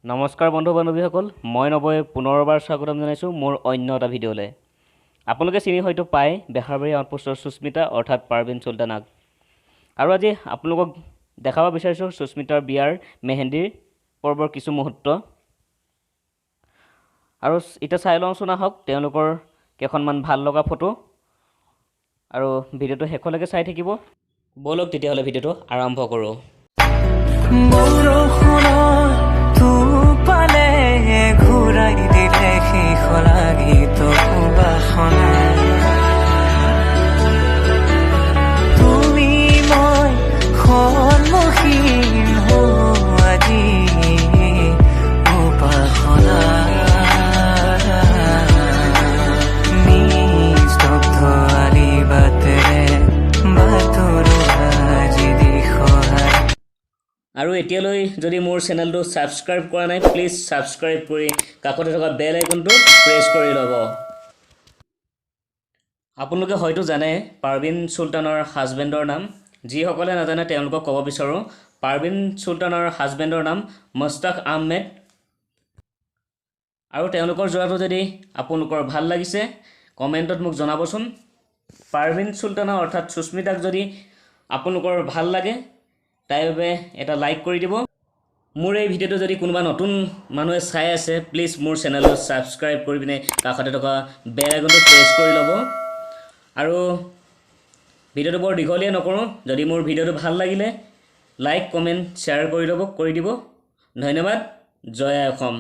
নমস্কাৰ বন্ধু বান্ধৱীসকল, মই নৱই পুনৰবাৰ স্বাগতম জনাইছোঁ মোৰ অন্য এটা ভিডিঅ'লৈ। আপোনালোকে চিনি হয়তো পায় বেহাৰবাৰী আউটপোষ্টৰ সুস্মিতা অৰ্থাৎ পাৰভিন চুলতানাক। আৰু আজি আপোনালোকক দেখাব বিচাৰিছোঁ সুস্মিতাৰ বিয়াৰ মেহেন্দিৰ পৰ্বৰ কিছু মুহূৰ্ত। আৰু এতিয়া চাই লওঁচোন আহক তেওঁলোকৰ কেইখনমান ভাল লগা ফটো, আৰু ভিডিঅ'টো শেষলৈকে চাই থাকিব। ব'লক তেতিয়াহ'লে ভিডিঅ'টো আৰম্ভ কৰোঁ। ঘূৰাই দিলে সেই বাসনা, তুমি মই সন্মুখীন আজি উপাসনা। নিস্তব্ধ আলি বাটেৰে বাটৰুৱা আজি দিশহাৰা। আৰু এতিয়ালৈ যদি মোৰ চেনেলটো ছাবস্ক্ৰাইব কৰা নাই, প্লিজ ছাবস্ক্ৰাইব কৰি কাষতে থকা বেল আইকনটো প্ৰেছ কৰি ল'ব। আপোনালোকে হয়তো জানে পাৰভিন চুলতানৰ হাজবেণ্ডৰ নাম। যিসকলে নাজানে তেওঁলোকক ক'ব বিচাৰোঁ, পাৰভিন চুলতানৰ হাজবেণ্ডৰ নাম মুস্তাক আহমেদ। আৰু তেওঁলোকৰ যোৰাটো যদি আপোনালোকৰ ভাল লাগিছে কমেণ্টত মোক জনাবচোন। পাৰভিন চুলতানা অৰ্থাৎ সুস্মিতাক যদি আপোনালোকৰ ভাল লাগে তাইৰ বাবে এটা লাইক কৰি দিব। মোৰ এই ভিডিঅ'টো যদি কোনোবা নতুন মানুহে চাই আছে, প্লিজ মোৰ চেনেলটো ছাবস্ক্ৰাইব কৰি পিনে কাষতে থকা বেল আইকনটো প্ৰেছ কৰি ল'ব। আৰু ভিডিঅ'টো বৰ দীঘলীয়া নকৰোঁ। যদি মোৰ ভিডিঅ'টো ভাল লাগিলে লাইক, কমেণ্ট, শ্বেয়াৰ কৰি ল'ব, কৰি দিব। ধন্যবাদ। জয় আই অসম।